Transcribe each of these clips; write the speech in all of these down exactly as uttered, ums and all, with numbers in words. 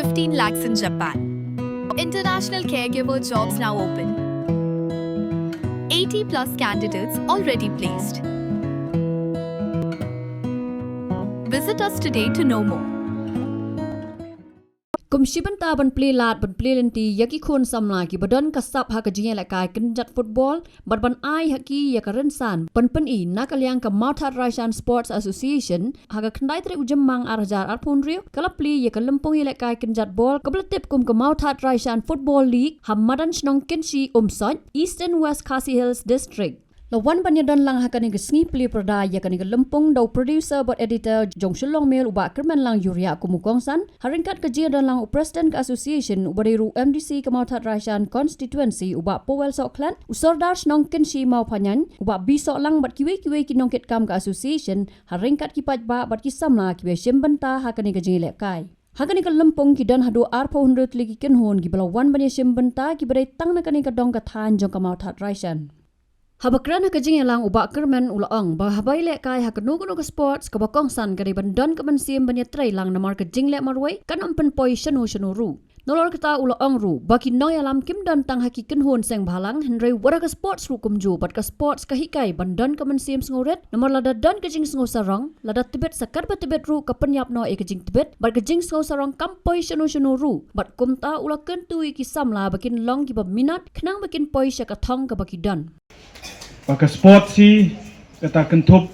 fifteen lakhs in Japan. International caregiver jobs now open. eighty plus candidates already placed. Visit us today to know more. Kum shi bynta ban plie lad ban plie lynti ïa ki khun samla kiba don ka sap ha ka jingïalehkai kynjat football bad ban ai ha ki ïa ka rynsan ban pyni na ka liang ka Mawthadraishan Sports Association, ha ka khyndai tarik u Jymmang ar hajar arphew hynriew ka la plie ïa ka lympung ïalehkai kynjat ball kaba la tip kum ka Mawthadraishan Football League ha madan shnong Kynshi Umsoit, Eastern West Khasi Hills District. La wan ban ïadon lang ha kane ka sngi plie pyrda ïa kane ka lympung da u producer bad editor jong Shillong Mail u Bah Kyrmenlang Juriah kum u kongsan, ha ryngkat ka jingïadon lang u president ka association uba dei ruh MDC ka Mawthadraishan constituency u Bah Powell Sohkhlet, u sordar shnong Kynshi Mawphaniang u Bah B Sohlang bad kiwei kiwei ki nongkitkam ka association, ha ryngkat ki paidbah bad ki samla kiba shim bynta ha kane ka jingïalehkai. Ha kane ka lympung ki don haduh arphew hynriew tylli ki kynhun kiba la wan ban ïashim bynta kiba dei tang na kane ka dong ka thaiñ jong ka Mawthadraishan. Haba kren ha ka jingïalang u Bah Kyrmen u la ong ba haba ïalehkai ha kano kano ka sports kaba kongsan ka dei ban don ka mynsiem ban ïatreilang namar ka jingleh marwei kan ym pynpoi shano shano ruh. Nalor kata u la ong ruh ba ki nongïalam kim don tang ha ki kynhun seng bhalang, hynrei wat ha ka sports ruh kumjuh bad ka sports ka hikai ban don ka mynsiem sngewrit namar lada don ka jingsngew sarong, lada tbit sa katba tbit ruh ka pynïap noh ïa ka jingtbit bad ka jingsngew sarong kam poi shano shano ruh. Bad kumta u la kyntu ïa ki samla ba kin long kiba minot khnang ba kin poi sha ka thong kaba ki don. Ba ka sports hi kata kynthup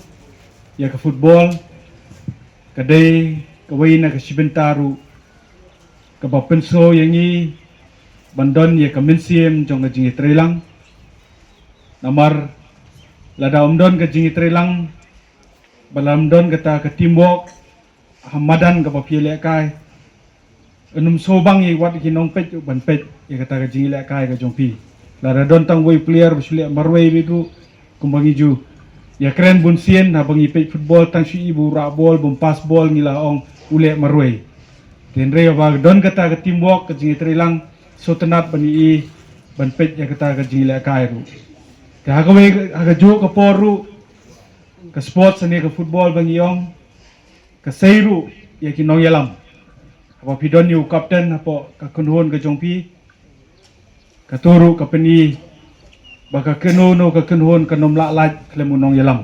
ïa ka football ka dei kawei na ka shi bynta ruh kaba pynsngew ïa ngi ban don ïa ka mynsiem jong ka jingïatreilang. Namar lada ym don ka jingïatreilang, ba lada ym don kata ka teamwork ha madan kaba phi ïalehkai, yn ym sngewbang ïa wat ki nongpeit ban peit ïa kata ka jingïalehkai ka jong phi. Lada don tang wei player ba shu leh marwei beit ruh, kumba ngi ju ïakren bunsien, haba ngi peit football tang shu i ba u rah ball, bym pass ball ngi la ong u leh marwei. Te hynrei haba don kata ka teamwork, ka jingïatreilang, sngewtynnat ban i ban peit ïa kata ka jingïalehkai ruh. Te ha kawei ha kajuh ka por ruh ka sports ne ka football ba ngi ong ka sei ruh ïa ki nongïalam. Haba phi don ïa u captain hapoh ka kynhun ka jong phi, kato ruh ka pyni ba ka kynhun, ka kynhun kan ym lah lait khlem u nongïalam.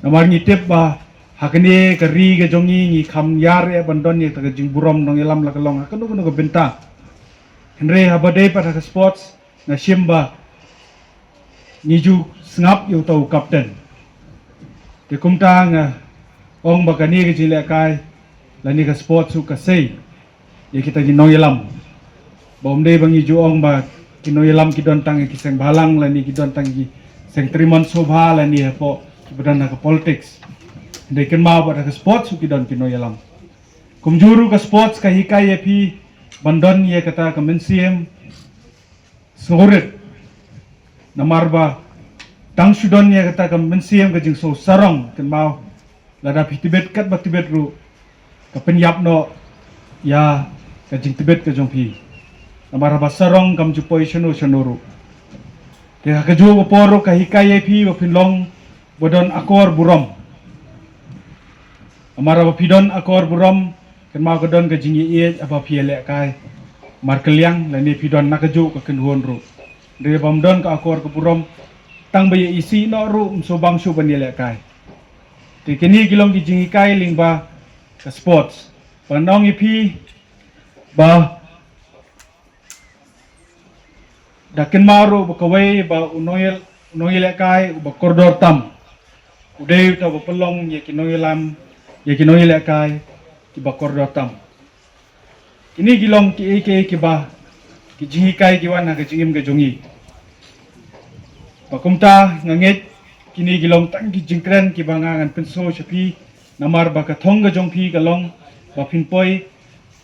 Namar ngi tip ba ha kane ka ri ka jong ngi ngi kham ïar eh ban don ïa kata ka jingburom nongïalam la ka long ha kano kano ka bynta. Hynrei haba dei pat ha ka sports nga shim ba ngi ju sngap ïa uta u captain. Te kumta nga ong ba kane ka jingïalehkai lane ka sports ruh ka sei ïa kita ki nongïalam. Ba ym dei ba ngi ju ong ba ki nongïalam ki don tang ïa ki seng bhalang lane ki don tang ïa ki seng trimon sngewbha lane hapoh kiba don ha ka politics. Dei kynmaw ba ha ka sports ruh ki don ki nongïalam. Kumjuh ruh ka sports ka hikai ïa phi ban don ïa kata ka mynsiem sngewrit. Namar ba tang shu don ïa kata ka mynsiem ka jingsngew sarong, kynmaw lada phi tbit katba tbit ruh ka pynïap noh ïa ka jingtbit ka jong phi. Namar haba sarong kam ju poi shano shano ruh. Te ha kajuh ka por ruh ka hikai ïa phi ba phin long ba don akor burom. Namar haba phi don akor burom, kynmaw ka don ka jingïeit haba phi ïalehkai markylliang lane phi don na kajuh ka kynhun ruh. Hynrei haba ym don ka akor ka burom, tang ba ïa isih noh ruh ym sngewbang shuh ban ïalehkai. Te kine ki long ki jinghikai lyngba ka sports. Ba ngan ong ïa phi ba da kynmaw ruh ba kawei ba u nongïal, u nongïalehkai uba kordor tam u dei uta uba pynlong ïa ki nongïalam, ïa ki nongïalehkai kiba kordor tam. Kine ki long kiei kiei kiba ki jinghikai ki wan ha ka jingim ka jong ngi. Ba kumta nga ngeit kine ki long tang ki jingkren kiba nga ngan pynsngew sha phi, namar ba ka thong ka jong phi ka long ba phin poi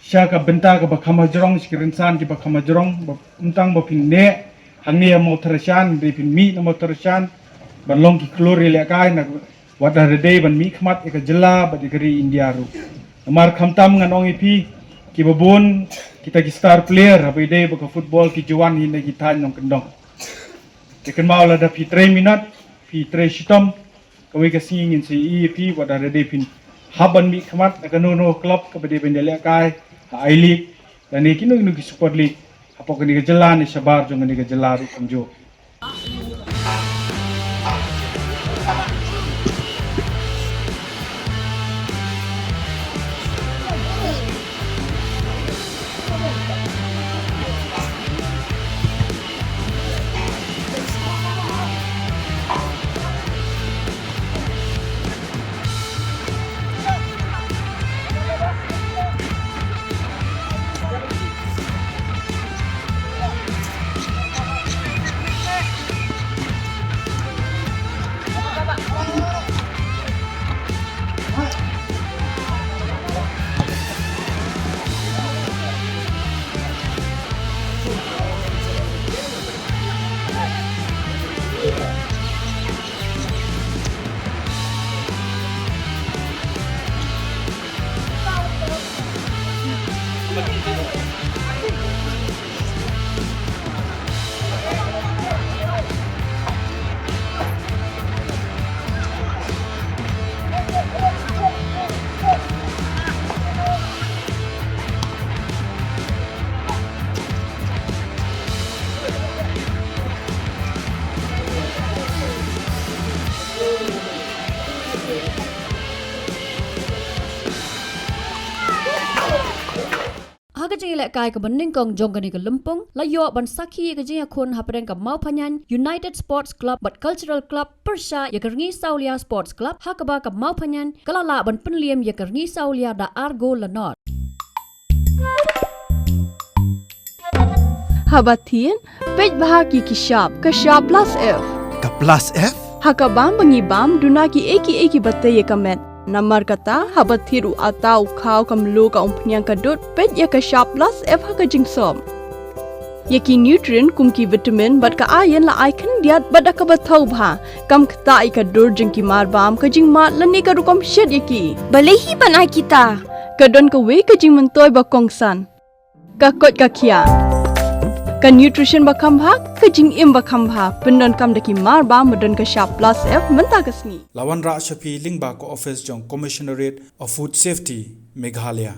sha ka bynta kaba kham hajrong, sha ki rynsan kiba kham hajrong, ba ym tang ba phin neh hangne ha Mawthadraishan, hynrei phin mih na Mawthadraishan ban long ki khlur ïalehkai na wat da dei ban mih khmat ïa ka jylla bad ïa ka ri India ruh. Namar khamtam ngan ong ïa phi kiba bun kita ki star player haba ïadei bad ka football ki ju wan hi na ki thaiñ nongkyndong. Te kynmaw lada phi trei minot, phi trei shitom, kawei ka sngi ngin sa ïohi ïa phi wat da dei phin hap ban mih khmat na kano kano club kaba dei ban ïalehkai ha I-League lane kino kino ki Super League hapoh kane ka jylla ne shabar jong kane ka jylla ruh kumjuh. Ha ka jingïalehkai kaba nyngkong jong kane ka lympung, la ïoh ban sakhi ïa ka jingïakhun hapdeng ka Mawphaniang United Sports Club bad Cultural Club pyrshah ïa ka Rngi Sawlia Sports Club, ha kaba ka Mawphaniang ka la lah ban pynliem ïa ka Rngi Sawlia da ar gol la nod. Haba thied, peit bha ki ki shap, ka shap plus F. Ka plus F? Ha ka bam ba ngi bam, duna kiei kiei kiba tei ïa ka met. Namar kata, haba thied u atta, u khaw, ka mluh, ka umphniang, ka dud, peit ïa ka shap plus F ha ka jingsop. Ïa ki nutrient kum ki vitamin bad ka iron la ai khyndiat bad da kaba thaw bha. Kam ktah ïa ka dur jong ki marbam, ka jingmad lane ka rukom shet ïa ki. Balei hi ban ai kita? Ka don kawei ka jingmyntoi ba kongsan. Ka koit ka khiah. Ka nutrition ba kham bha, ka jingim ba kham bha, pyndonkam da ki marbam ba don ka shap plus F mynta ka sngi. La wanrah sha phi lyngba ka office jong Commissionerate of Food Safety, Meghalaya.